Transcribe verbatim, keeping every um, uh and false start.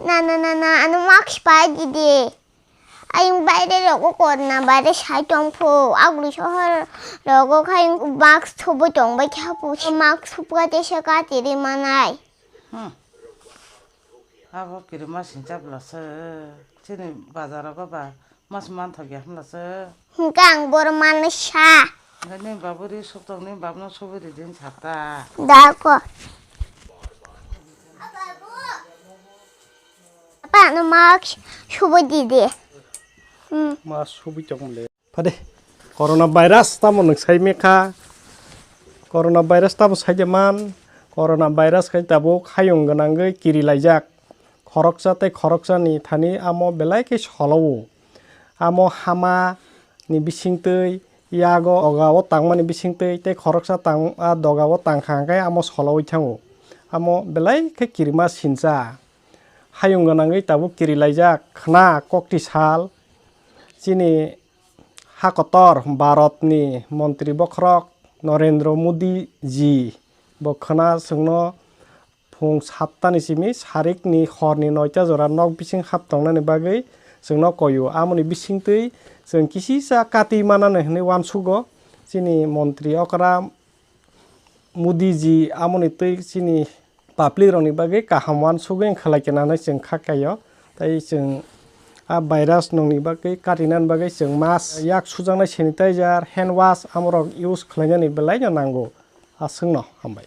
Na na na na, ano mask pai di de. Ayung baire rogo korna baire sai tong pho. Aguli sohor rogo khai mask thubui tong bai kha pho. Mask thubka te se kati ri manai. Hmm. Abo kirima sincha bwlasa. Chini bazar rogo ba mas manthok ya hwnlasa. Hingke ang boro manwi sa. Hingke nini babu ri suk tong, nini babu no subui ri din sata. Da ko. Apa no mask subui di de. Hmm. Mask subui tong le. Phade. Corona virus tamo nwng sai mekha. Corona virus tamo sai de man. Corona virus khai tabuk hayung gwnangwi kiri laijak. Khoroksa tei khoroksani thani amo belai khe solo-o. Amo hama ni bisingtwi, yago dogao tangmani bisingtwi tei khoroksa tang-, a dogao tangkha hwnkhe amo solo-ui thango. Amo belai khe kirima sincha. Hayung gwnangwi tabuk kiri laijak khna kokti sal. Chini ha kotor Bharatni montri bokhorok Narendra Modi ji bo khna chwngno phung satta ni simi sarikni horni noita jora nok bising hap tongnani bagwi chwngno koyo. Amoni bisingtwi chwng kisisa kati manani hwnwi uansugo. Chini montri okra Modi ji amoni twi chini public rokni bagwi kaham uansugwi wngkha lai khe nanai chwng kha kaio. Tei chwng a virus nokni bagwi katinani bagwi chwng mask, yak sujaknai sanitizer, hand wash amorok use khlainani belaino nango. Aswkno hambai.